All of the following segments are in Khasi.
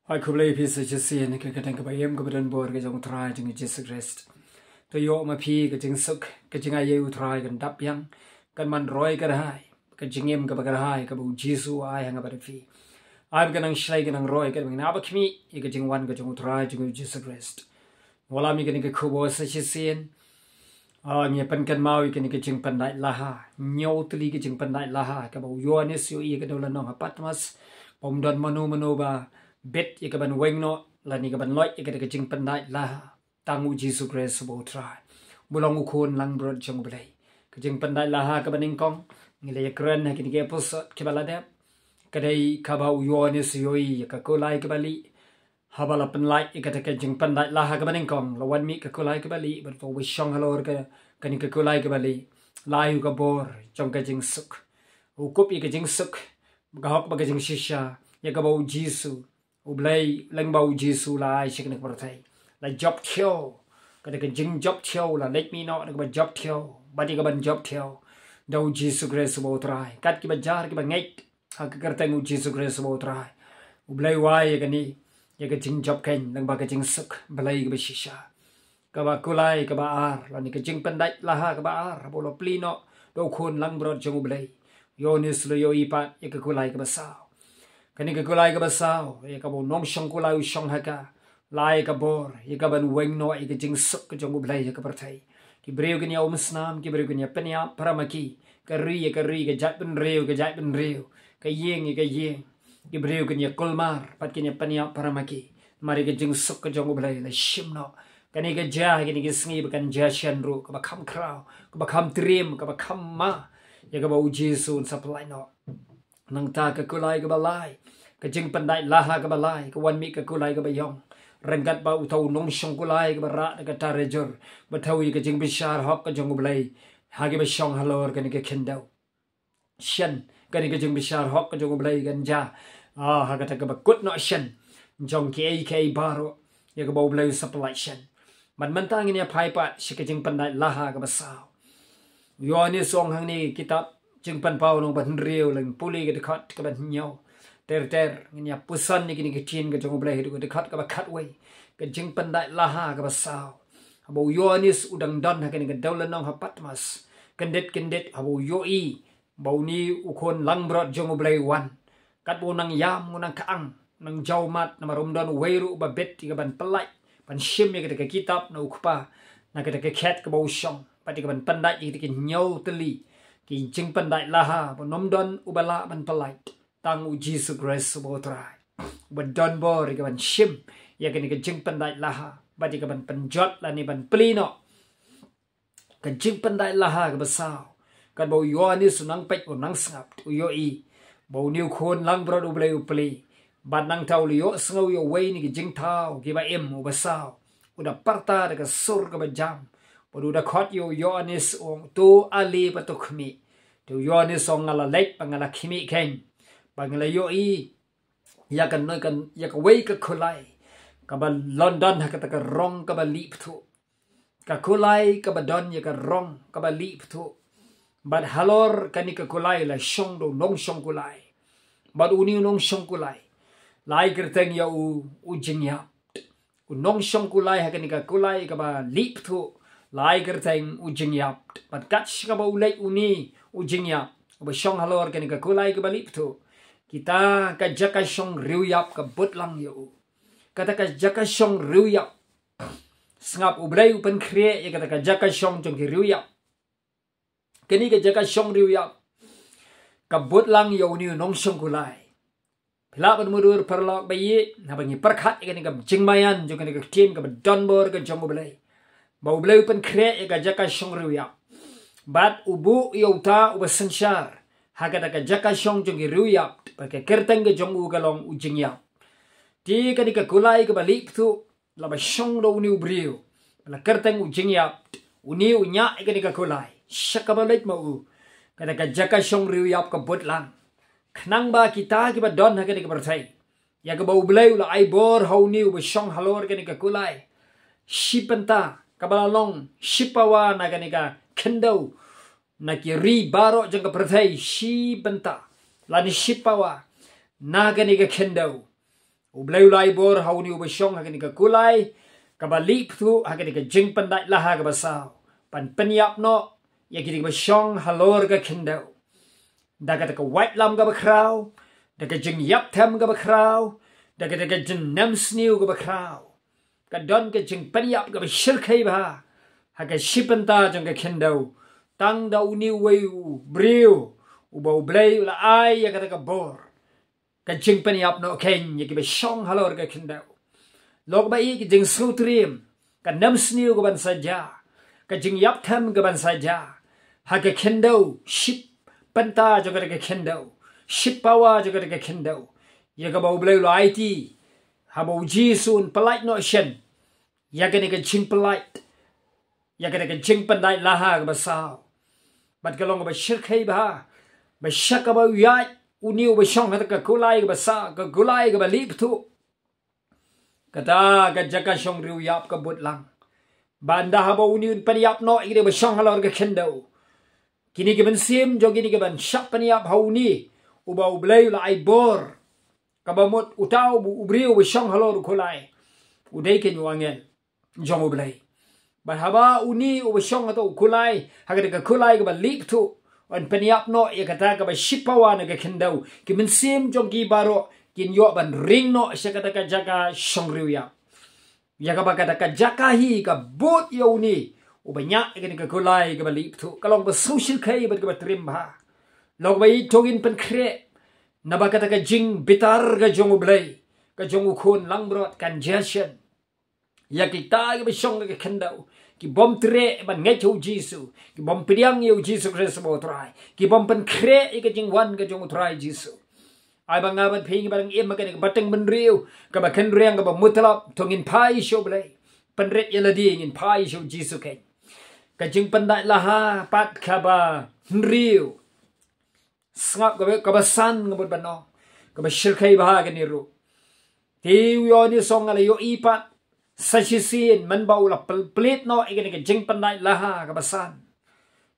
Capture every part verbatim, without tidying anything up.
Ai khublei phi sa shisien ha ka kyrteng kaba im kaba donbor ka jong U Trai jong ngi Jisu Khrist. To ïoh ma phi ka jingsuk, ka jingaiei U Trai kan dap biang, kan man roi kyrhai, ka jingim kaba kyrhai kaba U Jisu u ai ha nga bad phi. Ai ba kan nang shlei kan nang roi, kan nang ba khmih ïa ka jingwan ka jong U Trai jong ngi Jisu Khrist. Wallam ïa kane ka khubor sa shisien. Ah, ngi pynkynmaw ïa kane ka jingpyndait laha. Hynñiew tylli ka jingpyndait laha kaba u Ïoannis u ïohi ha ka dewlynnong ha Patmos. Ba um don mano mano ba bit ïa kaban weng noh lane kaban loit ïa kata ka jingpyndait laha. Tang U Jisu Khrist uba U Trai, uba long U Khun langbrot jong U Blei. Ka jingpyndait laha kaba nyngkong ngi la ïakren ha kine ki episode kiba la dep. Ka dei kaba u Ïoannis u ïohi ïa ka kulai kaba lieh. Haba la pynlait ïa kata ka jingpyndait laha kaba nyngkong, la wan mih ka kulai kaba lieh bad uba shong halor ka, kane ka kulai kaba lieh la ai u ka bor jong ka jingsuk. U kup ïa ka jingsuk, ka hok bad ka jingshisha, ïa kaba U Jisu, U Blei lyngba U Jisu la ai sha kane ka pyrthei. La jop thiaw, kata ka jingjop thiaw la leit mih noh da kaba jop thiaw bad ïa kaban jop thiaw da U Jisu Khrist uba U Trai. Kat kiba jar kiba ngeit ha ka kyrteng U Jisu Khrist uba U Trai, U Blei u ai ïa kane, ïa ka jingjop khein lyngba ka jingsuk Blei kaba shisha. Kaba kulai kaba ar, lane ka jingpyndait laha kaba ar, haba u la plie noh da U Khun langbrot jong U Blei, u Ïoannis u la ïohi pat ïa ka kulai kaba saw. Kane ka kulai kaba saw, ïa kaba u nongshong kulai u shong ha ka, la ai ka bor ïa kaban weng noh ïa ka jingsuk ka jong U Blei ha ka pyrthei. Ki briew kin ïa umsnam, ki briew kin ïa pynïap para ma ki. Ka ri ïa ka ri, ka jaitbynriew ïa ka jaitbynriew, ka ïing ïa ka ïing, ki briew kin ïa kulmar bad kin ïa pynïap para ma ki. Namar ïa ka jingsuk ka jong U Blei la shim noh. Kane ka jia ha kine ki sngi ba kan jia shen ruh, kaba kham khraw, kaba kham triem, kaba kham ma, ïa kaba U Jisu un sa pynlait noh. Nangta ka kulai kaba lai, ka jingpyndait laha kaba lai, ka wan mih ka kulai kaba ïong. Ryngkat bad uta u nongshong kulai kaba rah da ka tarajur, ba thew ïa ka jingbishar hok ka jong U Blei ha kiba shong halor kane ka khyndew. Shen, kane ka jingbishar hok ka jong U Blei kan jia, ah, ha kata kaba kut noh shen jong kiei kiei baroh, ïa kaba U Blei u sa pynlait shen. Bad mynta ngin ïa phai pat sha ka jingpyndait laha kaba saw. U Ïoannis u ong hangne, kitab Jingpynpaw lynnong ba hynriew, lane pule ka dkhot kaba hynñiew. Ter ter ngin ïa puson ïa kine ki ktien ka jong U Blei haduh ka dkhot kaba khatwei. Ka jingpyndait laha kaba saw. Haba u Ïoannis u dang don ha kane ka dewlynnong ha Patmos, kyndit kyndit haba u ïohi ba une U Khun langbrot jong U Blei u wan. Katba u nang ïam, u nang kyang, u nang jaw mat, namar um don uwei ruh uba bit ïa kaban pynlait, ban shim ïa kata ka kitab na u Kpa, na kata ka khet kaba u shong, bad ïa kaban pyndait ïa kata ki hynñiew tylli ki jingpyndait laha, ba ym don uba lah ban pynlait, tang U Jisu Khrist uba U Trai, uba don bor ïa kaban shim ïa kane ka jingpyndait laha, bad ïa kaban pynjot lane ban plie noh ka jingpyndait laha kaba saw. Katba u Ïoannis u nang peit, u nang sngap, u ïohi ba une U Khun langbrot U Blei u plie. Bad nangta u la ïohsngew ïa uwei na ki jingthaw kiba im uba saw, u da pyrta da ka sur kaba jam, bad u da khot ïa u Ïoannis, u ong, to ale bad to khmih. Te u Ïoannis u ong, nga la leit bad nga la khmih khein, bad nga la ïohi ïa ka, ïa kawei ka kulai kaba lon don ha kata ka rong kaba lieh pthuh. Ka kulai kaba don ïa ka rong kaba lieh pthuh. Bad halor kane ka kulai la shong da u nongshong kulai. Bad une u nongshong kulai la ai kyrteng ïa u, u Jingïap. U nongshong kulai ha kane ka kulai kaba lieh pthuh la ai kyrteng u Jingïap. Bad kat shaba u leit une u Jingïap, uba shong halor kane ka kulai kaba lieh pthuh, kita ka jaka shong riewïap ka bud lang ïa u. Kata ka jaka shong riewïap. Sngap, U Blei u pynkhreh ïa kata ka jaka shong jong ki riewïap. Kane ka jaka shong riewïap ka bud lang ïa une u nongshong kulai. Phi lah ban mudui paralok ba ïeit, naba ngi pyrkhat ïa kane ka jingmaïan jong kane ka ktien kaba don bor ka jong U Blei, ba U Blei u pynkhreh ïa ka jaka shong riewïap. Bad u buh ïa uta uba synshar ha kata ka jaka shong jong ki riewïap, bad ka kyrteng ka jong u ka long u Jingïap. Te kane ka kulai kaba lieh pthuh, laba shong da une u briew ba la kyrteng u Jingïap, une u ñiah ïa kane ka kulai sha kaba leit ma u. Kata ka jaka shong riewïap ka bud lang. Khnang ba kita kiba don ha kane ka pyrthei, ïa kaba U Blei u la ai bor ha une uba shong halor kane ka kulai, shi bynta, kaba la long shi pawa na kane ka khyndew, na ki ri baroh jong ka pyrthei, shi bynta lane shi pawa na kane ka khyndew, U Blei u la ai bor ha une uba shong ha kane ka kulai kaba lih bthuh, ha kane ka jingpyndait laha kaba saw, ban pynïap noh ïa kine kiba shong halor ka khyndew da kata ka waitlam kaba khraw, da ka jingïapthem kaba khraw, da kata ka jingnem sniew kaba khraw. Ka don ka jingpynïap kaba shyrkhei bha ha ka shi bynta jong ka khyndew, tang da une uwei u briew uba U Blei u la ai ïa kata ka bor, ka jingpynïap noh kein ïa kiba shong halor ka khyndew. Lok ba i ka jingsngewtriem, ka nem sniew kaban sa jia, ka jingïapthem kaban sa jia ha ka khyndew, shi bynta jong kata ka khyndew, shi pawa jong kata ka khyndew, ïa kaba U Blei u la aiti haba U Jisu un pyllait noh shen ïa kane ka jingpyllait, ïa kane ka jingpyndait laha kaba saw. Bad ka long kaba shyrkhei bha ba sha kaba u ïaid une uba shong ha kata ka kulai kaba saw, ka kulai kaba lih bthuh, kata ka jaka shong riewïap ka bud lang. Ba ynda haba une un pynïap noh ïa kine ba shong halor ka khyndew, kine ki mynsiem jong kine kiban shah pynïap ha une uba U Blei u la ai bor, kaba mut uta u briew uba shong halor u kulai u dei kein u angel jong U Blei. Bad haba une uba shong ha uta u kulai, ha kata ka kulai kaba lih bthuh, un pynïap noh ïa kata kaba shi pawa na ka khyndew, ki mynsiem jong ki baroh kin ïoh ban ring noh sha kata ka jaka shong riewïap, ïa kaba kata ka jaka hi ka bud ïa une uba ñiah ïa kane ka kulai kaba lih bthuh. Ka long kaba sngewshyrkhei bad kaba triem bha. Lok ba i to ngin pynkhreh, naba kata ka jingbitar ka jong U Blei, ka jong U Khun langbrot kan jia shen ïa kita kiba shong ha ka khyndew, ki bym treh ban ngeit ha U Jisu, ki bym pdiang ïa U Jisu Khrist ba U Trai, ki bym pynkhreh ïa ka jingwan ka jong U Trai Jisu. Ai ba nga bad phi ngi ba dang im ha kane ka pateng bynriew kaba kynriang kaba mutlop, to ngin phai sha U Blei. Pynrit ïa lade, ngin phai sha U Jisu kein. Ka jingpyndait laha pat kaba hynriew, sngap kaba, kaba san nga mut ban ong, kaba shyrkhei bha kane ruh. Te u Ïoannis u ong, nga la ïohi pat sa shisien mynba u la pl-, plie noh ïa kane ka jingpyndait laha kaba san.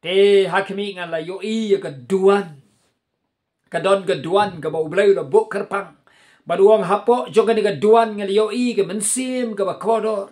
Te ha khmih nga la ïohi ïa ka duwan. Ka don ka duwan kaba U Blei u la buh kyrpang. Bad u ong, hapoh jong kane ka duwan nga la ïohi ka mynsiem kaba kordor.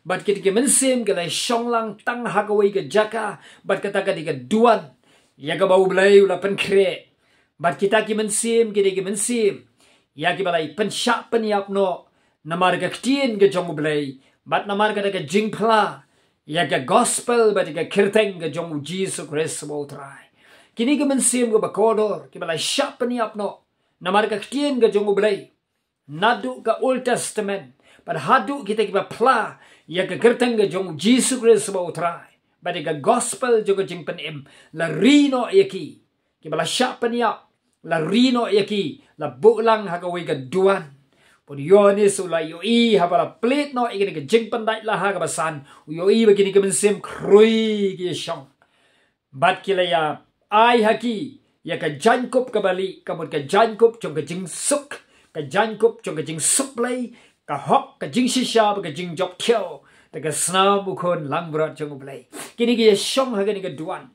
Bad kita ki mynsiem ki la shong lang tang ha kawei ka jaka, bad kata ka dei ka duwan ïa kaba U Blei u la pynkhreh. Bad kita ki mynsiem ki dei ki mynsiem ïa kiba la pynshah pynïap noh namar ka ktien ka jong U Blei, bad namar kata ka jingphla ïa ka gospel bad ïa ka kyrteng ka jong U Jisu Khrist ba U Trai. Kine ki mynsiem kiba kordor, kiba la shah pynïap noh namar ka ktien ka jong U Blei, naduh ka Old Testament bad haduh kita kiba phla ïa ka kyrteng ka jong U Jisu Khrist ba U Trai bad ïa ka gospel jong ka jingpynim, la ri noh ïa ki. Kiba la shah pynïap, la ri noh ïa ki, la buh lang ha kawei ka duwan. Bad u Ïoannis u la ïohi haba la plie noh ïa kane ka jingpyndait laha kaba san, u ïohi ba kine ki mynsiem khrui ki ïashong. Bad ki la ïa ai ha ki ïa ka jaiñkup kaba lieh, ka mut ka jaiñkup jong ka jingsuk, ka jaiñkup jong ka jingsuk Blei, ka hok, ka jingshisha bad ka jingjop khiew da ka snam U Khun langbrot jong U Blei. Kine ki ïashong ha kane ka duwan.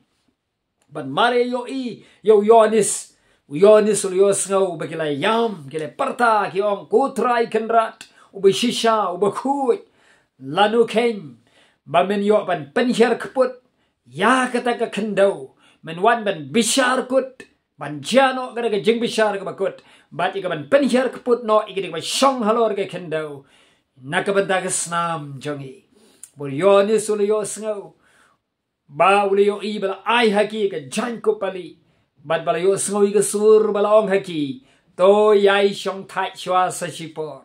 Bad mar ïa ïohi ïa u Ïoannis, u Ïoannis u la ïohsngew ba ki la ïam, ki la pyrta, ki ong, Ko Trai Kynrad uba shisha, uba khuid, lano kheiñ ba men ïoh ban pynhiar kput ïa kata ka khyndew? Men wan ban bishar kut, ban jia noh kata ka jingbishar kaba kut, bad ïa kaban pynhiar kput noh ïa kita kiba shong halor ka khyndew na ka bynta ka snam jong ngi. Bad u Ïoannis u la ïohsngew ba u la ïohi ba la ai ha ki ka jaiñkup ba lieh, bad ba la ïohsngew ïa ka sur ba la ong ha ki, To ïai shongthait shuwa sa shipor.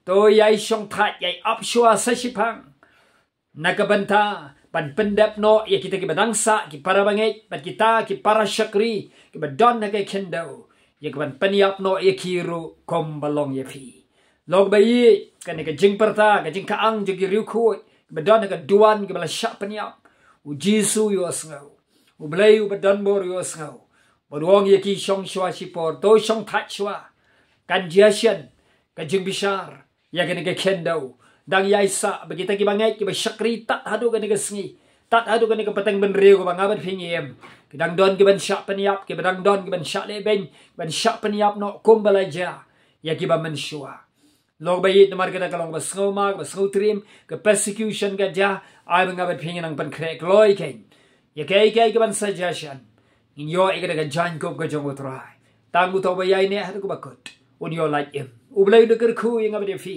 To ïai shongthait, ïai ap shuwa sa shiphang. Na ka bynta ban pyndep noh ïa kita kiba dang sah, ki para bangeit bad kita ki para shakri kiba don ha ka khyndew, ïa kaban pynïap noh ïa ki ruh kumba long ïa phi. Long ba ïa kane ka jingpyrta, ka jingkhang jong ki riewkhuid kiba don ha ka duwan kiba la shah pynïap, u Jisu u ïohsngew. U Blei uba don bor u ïohsngew. Bad u ong ïa ki, Shong shuwa shipor, to shongthait shuwa. Kan jia shen ka jingbishar ïa kane ka khyndew. Dang ïai sah ba kita kiba ngeit, kiba shakri tad haduh kane ka sngi, tad haduh kane ka pateng bynriew kaba nga bad phi ngi im, ki dang don kiban shah pynïap, kiba dang don kiban shah lehbeiñ, kiban shah pynïap noh kumba la jia ïa kiba mynshuwa. Long ba ïeit namar kata ka long ba sngewma, ba sngewtriem, ka persecution ka jia, ai ba nga bad phi ngin nang pynkhreh kloi kein. Ïa kaei kaei kaban sa jia shen, ngin ïoh ïa kata ka jaiñkup ka jong U Trai. Tang uto uba ïaineh haduh kaba kut un ïoh lait im. U Blei un da kyrkhu ïa nga bad ïa phi.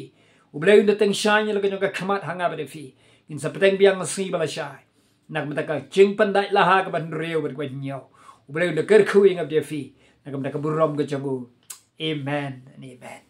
U Blei un da tyngshaiñ ïa la ka jong ka khmat ha nga bad ïa phi. Ngin sa bteng biang la sngi ba lashai na ka bynta ka jingpyndait laha kaba hynriew bad kaba hynñiew. U Blei un da kyrkhu ïa nga bad ïa phi na ka bynta ka burom ka jong u. Amen and amen.